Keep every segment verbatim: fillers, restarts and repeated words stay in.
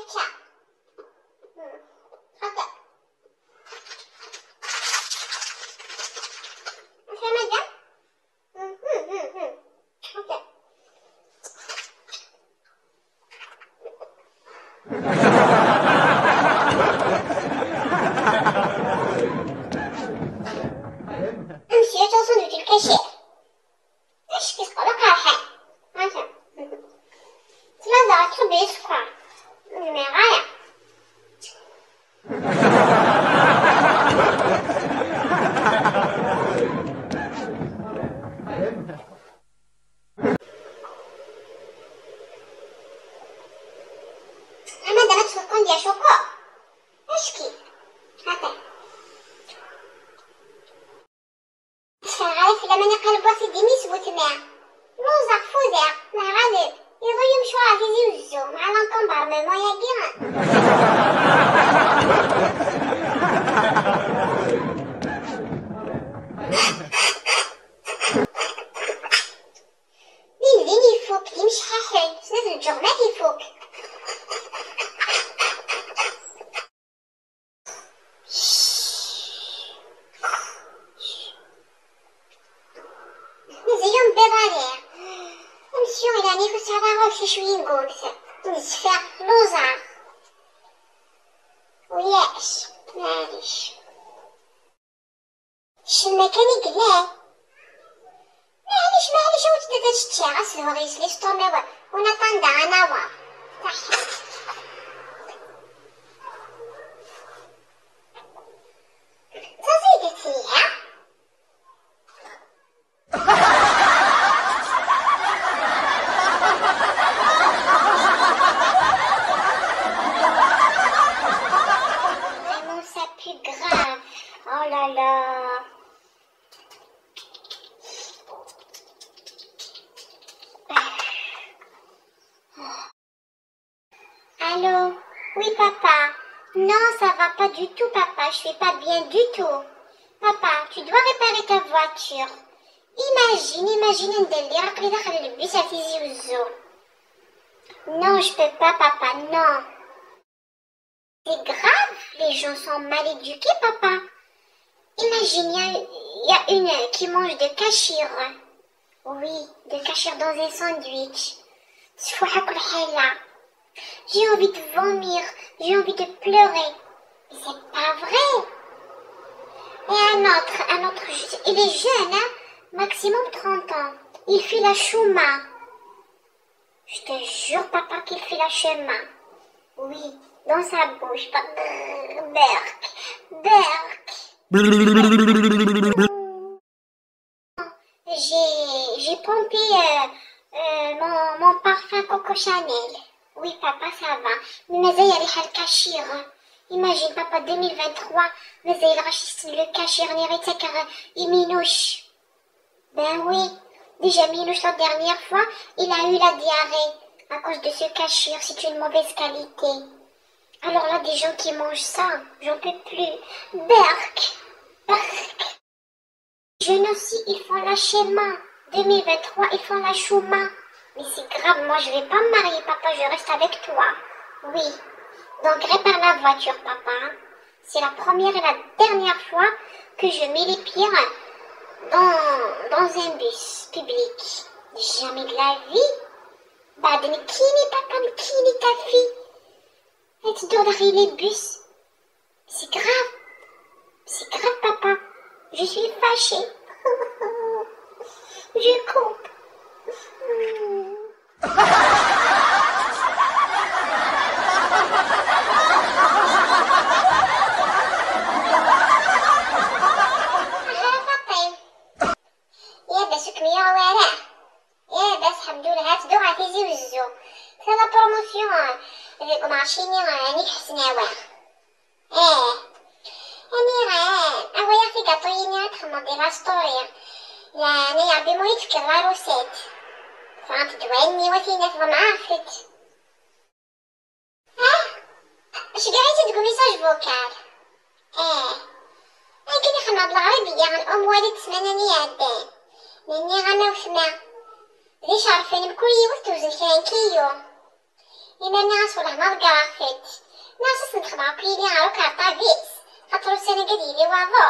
Akka. Hmm. Akka. Akka, madame. Hmm, hmm, hmm, hmm. Akka. Monsieur, attention, de le cacher. Acki teqqel qerḥen. Ata. Ttlaẓeɣ txebbi sskeṛ. Ur zmireɣ ara. Ama d ara tfukun di acuku. Acki. Ata. Ur sɛiɣ ara fell-am ad iqerreb waḥed imi-s bu tma. Luẓeɣ, fudeɣ, neɣ aleb. Iḍul umecwar ɣer Tizi Uzzu, mɛa l'encombrement-agi. Din din ifuk, d imecḥaḥen, snat lǧuɣmat ifuk. Mazal ur nbiḍ ara. Amsyu ilan-ik ur tesɛiḍ ara akk ticuyin n webd. Nezfeɣ, luẓeɣ. Ulac, maɛlic. Ccemma kan i yellan. Maɛlic, maɛlic, awi-tt-id ad tt-ččiɣ, ad ssedhuɣ yes-s l'estomac-iw, on attend un hour. Taḥ. Taẓidet iha. Vraiment, ça pue grave. Oh là là. Allô ? Oui, papa. Non, ça va pas du tout, papa. Je vais pas bien du tout. Papa, tu dois réparer ta voiture. Imagine, imagine anda lliɣ, aql-i daxel n lbus ar Tizi Uzzu. Non, je peux pas, papa, non. C'est grave, les gens sont mal éduqués, papa. Imagine, il y a, il y a une qui mange de kachir. Oui, de kachir dans un sandwich. Tfuḥ akk lḥala. J'ai envie de vomir, j'ai envie de pleurer. Mais c'est pas vrai. Et un autre, un autre, il est jeune, hein, maximum trente ans. Il fait la chouma. Je te jure, papa, qu'il fait la chouma. Oui, dans sa bouche. Brrr, berk, berk. J'ai, j'ai pompé, euh, euh, mon, mon parfum Coco Chanel. Oui, papa, ça va. Mais mazal rriḥa n lkacir. Imagine, papa, deux mille vingt-trois, mazal rriḥa n lkacir, nniɣ-itt akka, iminuc. Ben oui, déjà Minouche, la dernière fois, il a eu la diarrhée à cause de ce kachir, c'est une mauvaise qualité. Alors là, des gens qui mangent ça, j'en peux plus. Berk, berk. Jeunes aussi, ils font la chouma. Deux mille vingt-trois, ils font la chouma. Mais c'est grave, moi je vais pas me marier, papa, je reste avec toi. Oui. Donc répare la voiture, papa. C'est la première et la dernière fois que je mets les pieds dans, dans un bus public. Jamais de la vie. Bah, de Nikini, papa, Nikini, ta fille. Et tu dois les bus. C'est grave. C'est grave, papa. Je suis fâchée. Je coupe. Yabas ur kem-yuɣ wara. Yabas, ḥemdullah, ad teddu ɣer Tizi Wezzu. Tella la promotion deg umarci-nni n At Ḥesnawa. Ih. Aniɣer, awi-yaɣ tigaṭuyin-nni ad txedmeḍ di la story. Yeɛni, Ṛebbi ma yi-d-tefkiḍ la recette. Ffɣent-d wallen-iw a tinna tḍemɛeɣ-tent. Ah, ceggeɛ-itt-id deg umessage vocal. Ih. Akken i xedmeɣ d leɣribiya n umwali d ssmana-nni iɛeddan. Mi nniɣ-am a wetma, d icerfen mkul yiwet tewzen kra n kiyu. Imir-nni ɣas wellah ma ḍeggreɣ-t-id. Nniɣ-as ad sen-d-xedmeɣ akk yili ɣer ukerṭab-is, xaṭer ussan-agi ad yili waḍu.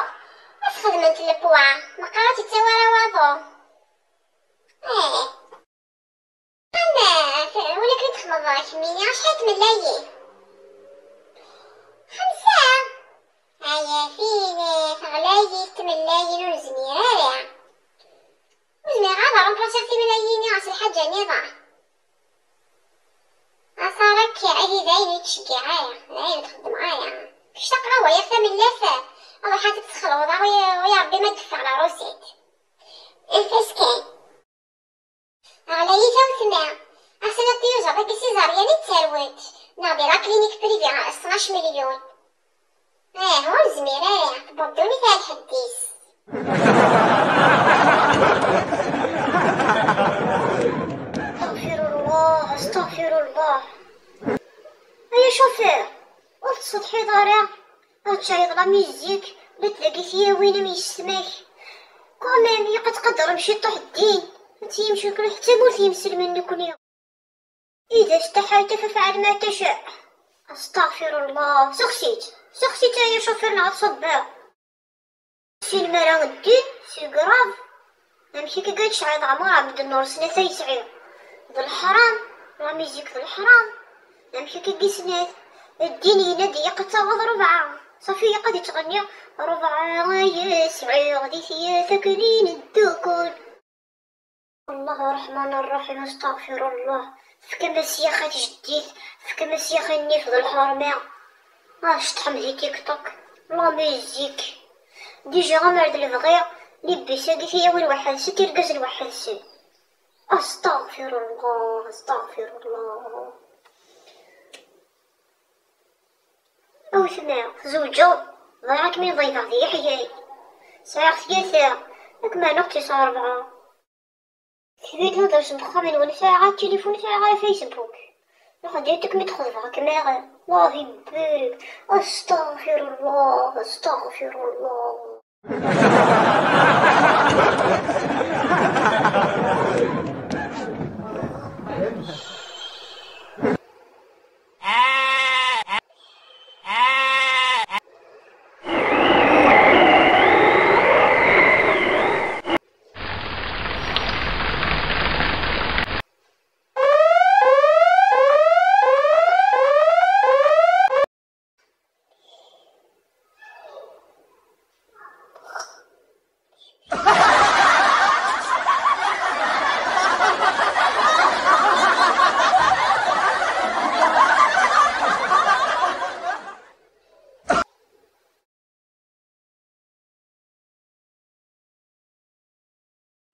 Ad t-xedment lepwa, meqqar ur t-yettawi ara waḍu. Ih. Qqim, win akken i d-txedmeḍ kemmini, acḥal tmellayin? Xemsa. Aya fini, teɣlayit tmellayin ur nezmir ara. Ur zmireɣ ad remplaciɣ timellayin-nni ɣer lḥaǧa nniḍen. Aṣarak, ahi d ayen ur ttceggiɛ ara, d ayen ur txeddmeɣ ara. Kečč taqrawayeɣ tamellalt, ruḥ ad tt-tesxelweḍ, a wi-, a wi Ṛebbi ma d-teffeɣ la recette. Afas kan. Ɣlayit a wetma, ass-a la tiyuzaḍ-agi sizaryani d tarwet, neɣ di la clinique privée s tnac million. Ih, ur nezmir ara, tewweḍ ddunit ar lḥedd-is. Astaɣfirullah, astaɣfirullah. Ay acufir, ur tettsetḥiḍ ara? Ad tcayeḍ la musique, la tdagi tiyawin am yessetma-k. Quand même, ilaq ad tqadrem ciṭuḥ ddin. Ad tiyimcukren ḥetta ma ur t-yemselmen nekni. إذا استحيت فافعل ما تشاء. أستغفر الله. Sexsi-tt. Sexsi-tt ay acufir neɣ ad tṣebbeḍ. Sin mi ara ddin, c'est grave. Amek akka i tecɛiḍ Ɛmer Ɛebdennur snat ay sɛiɣ? D leḥram. La musique d leḥram. Amek akka i snat? Ddin yenna-d ilaq ad taɣeḍ rebɛa. Ṣafi ilaq ad yettɣenni: rebɛa ay sɛiɣ di tyat akken i neddukul. الله الرحمن الرحيم، أستغفر الله. Tefkam-as yaxa tjeddit, tefkam-as yaxa nnif d lḥerma. Ah, ceṭṭḥem di TikTok. La musique. Déjà amer d lebɣi, les bus-agi tiyawin weḥḥed-sent, irgazen weḥḥed-sen. أستغفر الله، أستغفر الله. A wetma, tzewǧeḍ? Bɣiɣ ad kem-in-ḍeyfeɣ di yeḥyay. Sɛiɣ tyata, ad kem-rnuɣ d tis ṛebɛa. Tekbi-d la ders n uxxam-nwen, ur sɛiɣ ara tilifun, ur sɛiɣ ara Facebook. Lxedyeɣ-kem-id xeḍbeɣ-kem ara. Allah ibarek. أستغفر الله، أستغفر الله.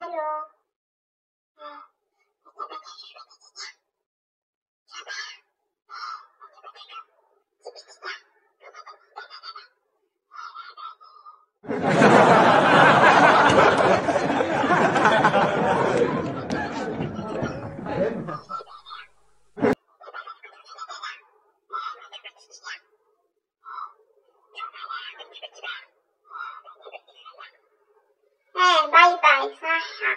Allô. ايه، باي باي، صحة.